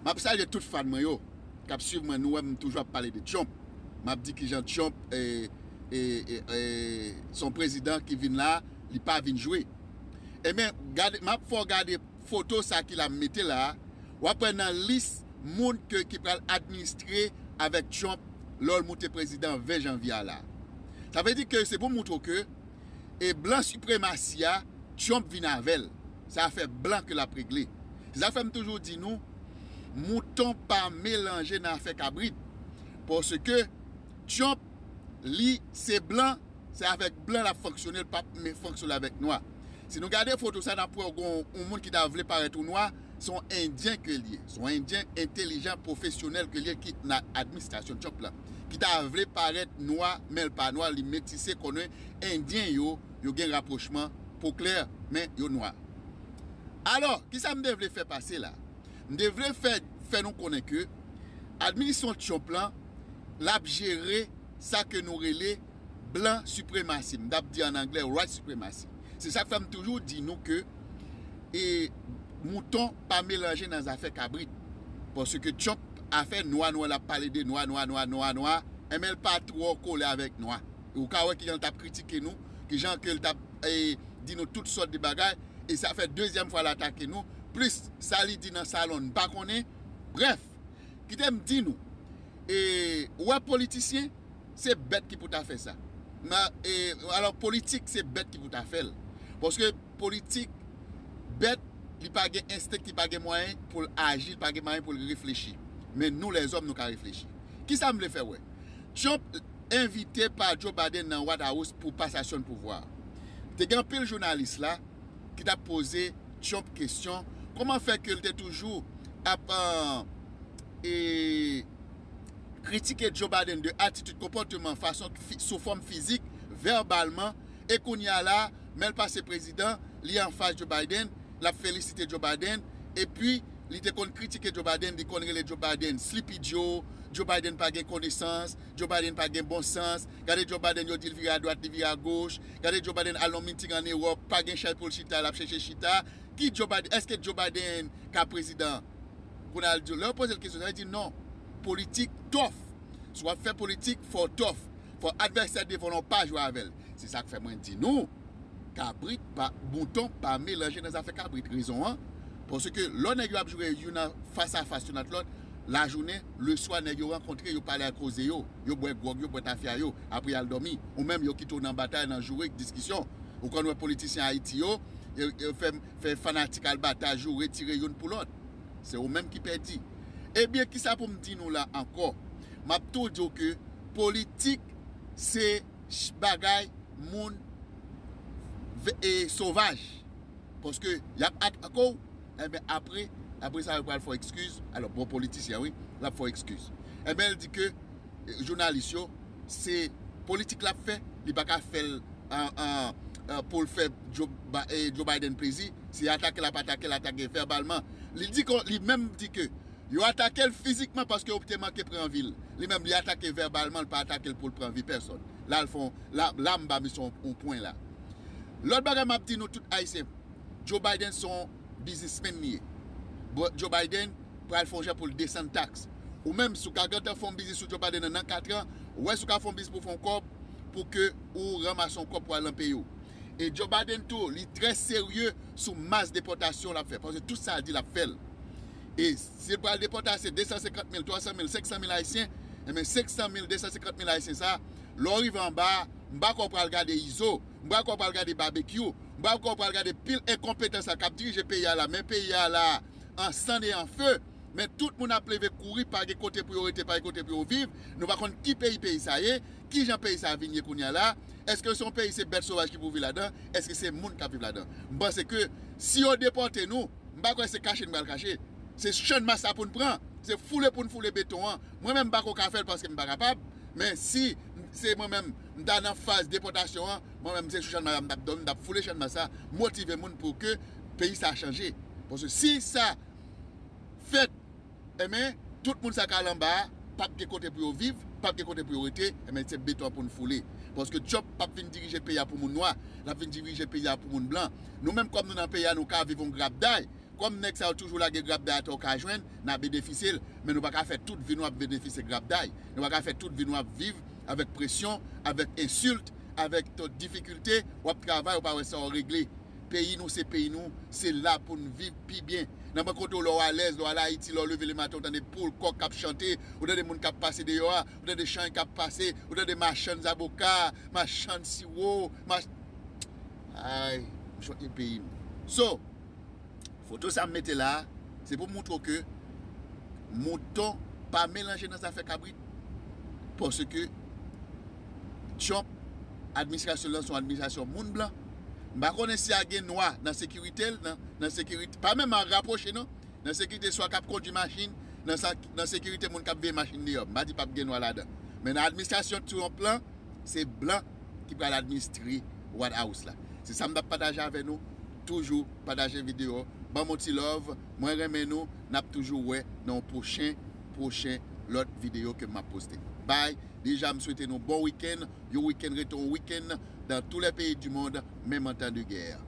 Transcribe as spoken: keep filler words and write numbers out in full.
M ap salye tout fan mwen yo k ap swiv mwen. Nou wè m toujou ap pale de Trump. M ap di kijan Trump e, e, e, e, se yon prezidan ki vin la, li pa vin jwe. Ebyen, gade, m ap fè w gade foto sa ki la m mete la a. W ap wè nan lis moun ke, ki pral administre avèk Trump lè l moute prezidan ven janvye a la. Sa vle di ke se pou montre w ke e blan sipremasi a, Trump vin avè l. Se afè blan ke l ap regle. Se sa k fè m toujou di nou, mouton pa melanje nan afè kabrit. Paske Trump, li, se blan, se avèk blan l ap fonksyone, l p ap men fonksyone avèk nwa. Si nou gade foto sa, n ap wè gen yon moun ki ta vle parèt ou nwa, se yon endyen ke l ye. Se yon endyen entèlijan, pwofesyonèl ke l ye ki nan administrasyon Trump la. Ki ta vle parèt nwa, men l pa nwa, li metise, konnen endyen yo, yo gen rapwochman, po klè, men yo nwa. Alò, kisa m te vle fè pase la? M te vle fè, fè nou konnen ke administrasyon Trump lan, l ap jere sa ke nou rele blan sipremasi. M t ap di an anglè white supremacy. Se sa k fè m toujou di nou ke e mouton pa melanje nan zafè kabrit. Paske Trump afè nwa, nwa, l ap pale de nwa, nwa, nwa, nwa, nwa, enben l pa twò kole avèk nwa. E ou ka wè kijan l t ap kritike nou, kijan ke l t ap e, di nou tout sòt de bagay, e sa fè dezyèm fwa l atake nou, plis sa li di nan salon, n pa konnen. Brèf, kite m di nou, e, ou wè politisyen, se bèt ki pou ta fè sa. Nan, e, alò, politik, se bèt ki pou ta fè l. Paske politik, bèt, li pa gen enstenk, li pa gen mwayen pou l aji, li pa gen mwayen pou l reflechi. Men nou, lèzòm, nou ka reflechi. Kisa m vle fè wè? Trump envite pa Joe Biden nan White House pou pasasyon pouvwa. Te gen anpil jounalis la ki t ap poze Trump kesyon, kòman fè ke l te toujou ap, e, kritike Joe Biden de atitid, konpòteman, fason, fi-, sou fòm fizik, vèbalman, e kounye a la, men l pase prezidan, li anfas Joe Biden, l ap felisite Joe Biden, epi li te konn kritike Joe Biden, li konn rele Joe Biden Sleepy Joe, Joe Biden pa gen konesans, Joe Biden pa gen bon sans, gade Joe Biden yo di l vire adwat, li vire agoch, gade Joe Biden al nan miting ann Ewòp, pa gen chay pou l chita, l ap chèche chita. Ki Joe Biden? Èske Joe Biden ka prezidan? Kounye a l di, lè yo poze l kesyon sa, li di non. Politik tòf. Si w ap fè politik, fò w tòf. Fò advèsè devan w pa jwe avè l. Se sa k fè mwen di nou, kabrit pa, mouton pa melanje nan zafè kabrit. Rezon an, paske lò nèg yo ap jwe youn an fas a fas youn ak lòt, lajounen, leswa nèg yo rankontre, yo pale ak koze yo, yo bwè gwòg, yo bwè tafya yo, apre y al dòmi. Ou menm yo kite w nan batay, nan jourik, diskisyon. Ou konn wè politisyen Ayiti yo, yo, yo fè, fè fanatik al batay, joure, tire youn pou lòt. Se ou menm ki pèdi. Ebyen, kisa pou m di nou la ankò? M ap tou di w ke politik se ch-, bagay moun ve-, e, sovaj. Paske y ap atake w, enben apre, apre sa yo pral fè w ekskiz. Alò, bon politisyen, wi, l ap fè w ekskiz. Enben, l di ke, e, jounalis yo, se politik l ap fè, li pa ka fè l an, an, an, pou l fè Joe Ba-, e, Joe Biden plezi. Se atake l ap atake l, atake vèbalman. Li di kon, li menm di ke yo atake l fizikman paske yo te manke pran vi l. Li menm, li atake vèbalman, li pa atake l pou l pran vi pèsòn. La, l fè yon, la, la, m ba misye yon, yon pwen la. Lòt bagay m ap di nou tout Ayisyen, Joe Biden se yon biznismenn li ye. Bo-, Joe Biden pral fè yon jan pou l desann taks. Ou menm, si w ka gentan fè yon biznis sou Joe Biden nan, nan kat an, ou wè si w ka fè yon biznis pou fè yon kòb, pou ke ou ranmase yon kòb pou al nan peyi w. E Joe Biden tou, li trè serye sou mas depòtasyon l ap fè. Paske tout sa l di l ap fè l. E si l pral depòte ase de san senkant mil, twa san mil, senk san mil Ayisyen, enben senk san mil, de san senkant mil Ayisyen sa, lè w rive anba a, m pa kwè w pral gade Izo, m pa kwè w pral gade Babekyou, m pa kwè w pral gade pil enkonpetan sa k ap dirije peyi a la, men peyi a la an sann e an fe. Men tout moun ap leve kouri, pa gen kote pou yo rete, pa gen kote pou yo viv. Nou pa konn ki peyi peyi sa ye, ki jan peyi sa vin ye kounye a la. Èske se yon peyi se bèt sovaj ki pou viv ladan? Èske se moun k ap viv ladan? M panse ke si yo depòte nou, m pa kwè se kache n pral kache. Se channmas sa pou n pran. Se foule pou n foule beton an. Mwen menm m pa ko ka fè l paske m pa kapab. Men si se mwen menm, m ta nan faz depòtasyon an, mwen menm se sou channmas la m t ap dòmi, m t ap foule channmas sa, motive moun pou ke peyi sa chanje. Paske si sa fèt, enben, tout moun sa k al anba a, p ap gen kote pou yo viv, p ap gen kote pou yo rete, enben, se beton an pou n foule. Paske Trump p ap vin dirije peyi a pou moun nwa, l ap vin dirije peyi a pou moun blan. Nou menm, kòm nou nan peyi a, nou ka viv yon grapday, Kòm nèg sa yo toujou lage grabday atò w ka jwenn, n a benefisye l. Men nou pa ka fè tout vi nou ap benefisye grabday. Nou pa ka fè tout vi nou ap viv avèk presyon, avèk ensilt, avèk tout difikilte. W ap travay, ou pa wè sa w regle. Peyi nou se peyi nou, se la pou n viv pi byen. Nan ban kote w lè w alèz, lè w al Ayiti, lè w leve lematen, ou tande poul, kòk k ap chante, ou tande moun k ap pase deyò a, ou tande chay k ap pase, ou tande machann zaboka, machann siwo, mach... Ay, m chante peyi m. So, foto sa m mete la a, se pou m montre w ke mouton pa melanje nan zafè kabrit. Paske Trump, administrasyon l lan se yon administrasyon moun blan. M pa konnen si a gen nwa nan sekirite l, nan, nan sekirite, pa menm an rapwoche non, nan sekirite swa k ap kondui machin, nan, sa, nan sekirite moun k ap veye machin deyò. M pa di p ap gen nwa ladan. Men nan administrasyon Trump lan, se blan ki pral administre White House la. Se sa m t ap pataje avè nou. Toujou pataje videyo, ban m yon ti love. Mwen renmen nou. N ap toujou wè nan yon pwochen, pwochen lòt videyo ke m ap poste. Bye. Deja, m swete nou bon wikenn. Yon wikenn rete yon wikenn dans tous les pays du monde, même en temps de guerre.